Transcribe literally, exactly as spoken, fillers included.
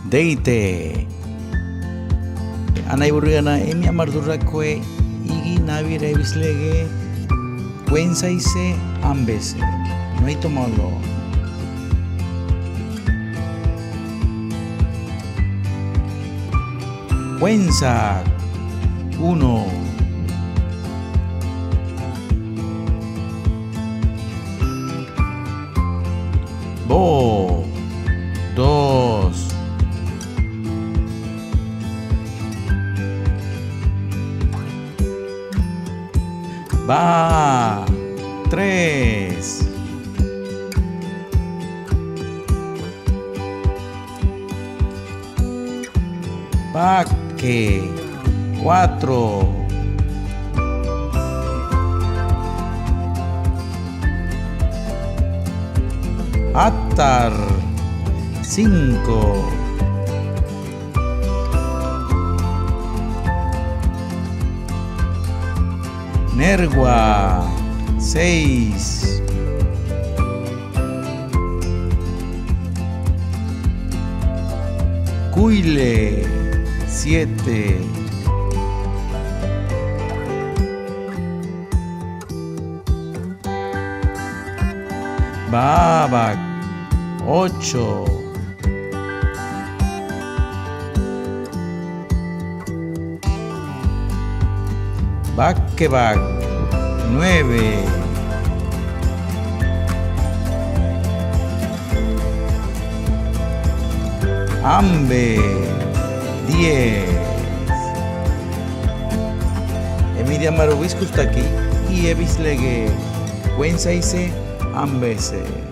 Deite. Anai Burriana, emi amarturra kue igi nabi re ebislege, kuensaise, ambese. Noi tomolo. Kuensak. Uno. Bo. Dos. Ba. Tres. Bakke. Cuatro. Atar. Cinco. Nergua. Seis. Kuile. Siete. Babak. Ocho. Bakkebak. Nueve. Ambe. Diez. Emi diama rubis kustaki, i ebislege, kuensaise, ambese.